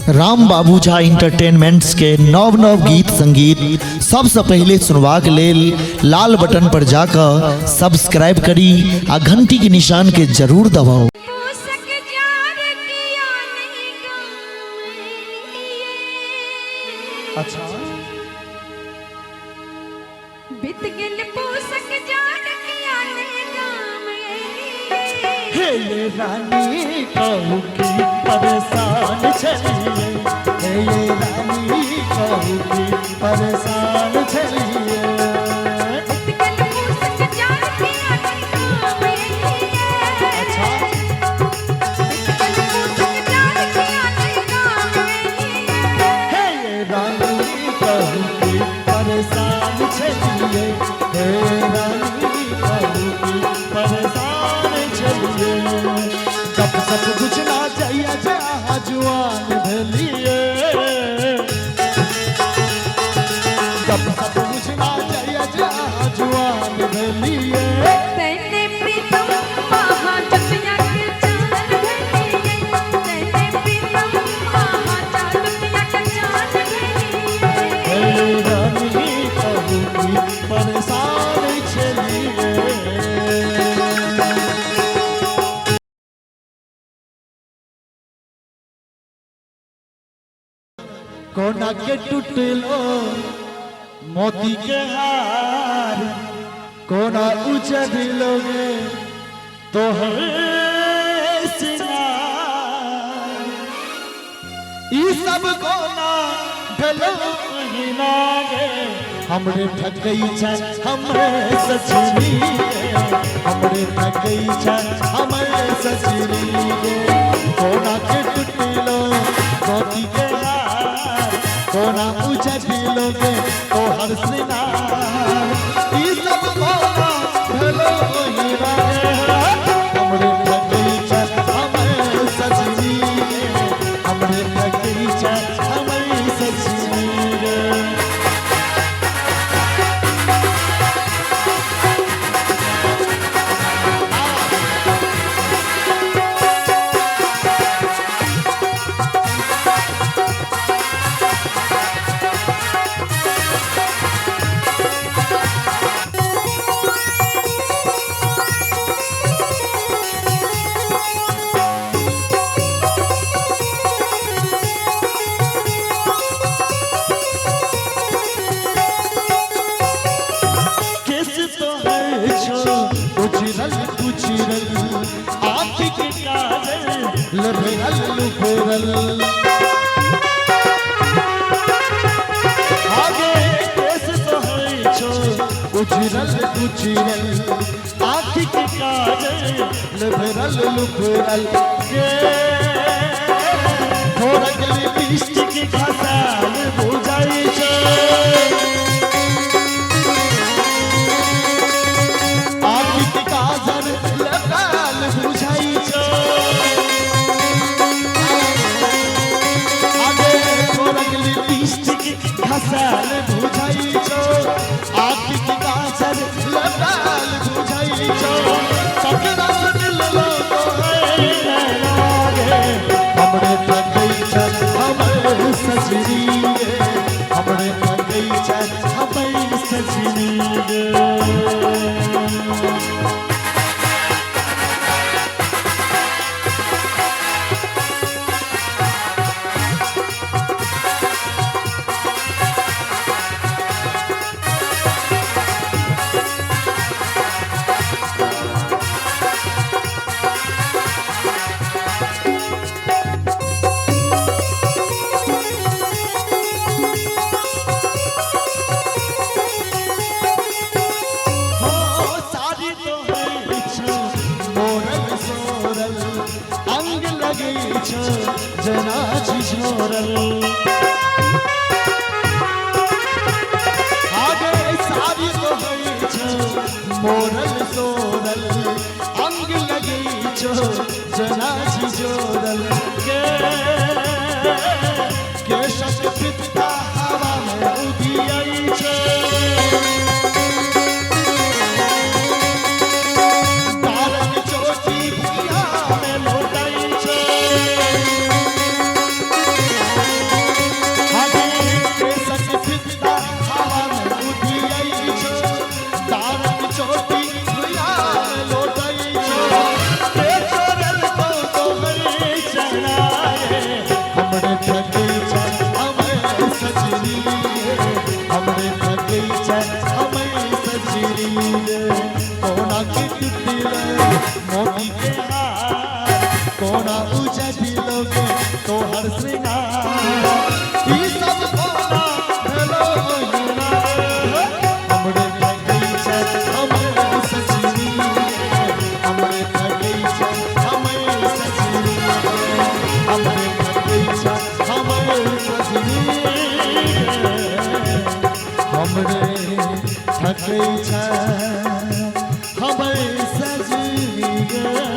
राम बाबू झा इंटरटेनमेंट्स के नव नव गीत संगीत सबसँ पहिले सुनबाक लेल लाल बटन पर जाकऽ सब्सक्राइब करी आ घंटी के निशान के जरूर दबाउ। पोसक जार किया नहीं गाम लिए। अच्छा बीत गेल पोसक जार किया नहीं गाम लिए। हे ये रानी कहू की परेशान छलिए, हे ये रानी कहू की परेशान छलिए। बीत गेल पोसक जार किया नहीं गाम लिए। अच्छा बीत गेल पोसक जार किया नहीं गाम लिए। हे ये रानी कहू की परेशान छलिए, हे रानी कहू की परेशान छलिए। गप सप बुझना जाइए जे अहाँ जुआन भेलिए, गप सप बुझना जाइए जे अहाँ जुआन भेलिए। तैने प्रीतम महाजतिया के चाल भेलिए, तैने प्रीतम महाजतिया के चाल भेलिए। हे रानी कहू की परेशान छलिए। कोना के टूटलो मोती के हार, कोना उजड़लो गे तोहर सिंगार। ई सब कोना भेलो हिना गे, हमरे ठकै छै हमरे सजनी गे, हमरे ठकै छै हमरे सजनी गे। कोना के टूटलो मोती के हार, कोना उजड़लो गे तोहर सिंगार। ई सब कोना भेलो हिना गे, हमरे ठकै छै हमरे सजनी गे, हमरे ठकै छै हमरे सजनी गे। केस तो है छो उजरल गुजरल, आँख के काजल लभरल लुभरल। आगे केस तो है छो उजरल गुजरल, आँख के काजल लभरल लुभरल। गे थोड़ा लिपस्टिक घसाल बुझाई छो, आँखिक काजर लगाल बुझाइ छौ। आगे थोड़क लिपस्टिक घसाल बुझाइ छौ, आँखिक काजर लगाल बुझाइ छौ। ककरा से मिललो तोहर लागे, हमरे ठकै छै हमर सजनी गे, हमरे ठकै छै हमर सजनी गे। हो सारी तो है छो मोरल सोरल, अंग लगे छो जना झिझोरल। आगे सारी तो है छो मोरल सोरल, अंग लगे छो जना झिझोरल। गे केशक पित्ता हवा में उदियाई छो, तारक चोटी भुइया में लोटाई छो। श्रृंगार ई सब कोना भेलो ओहिना रे। हमरे ठकै छै हमर सजनी रे, हमरे ठकै छै हमर सजनी रे, हमरे ठकै छै हमर सजनी रे, हमरे ठकै छै हमर सजनी रे।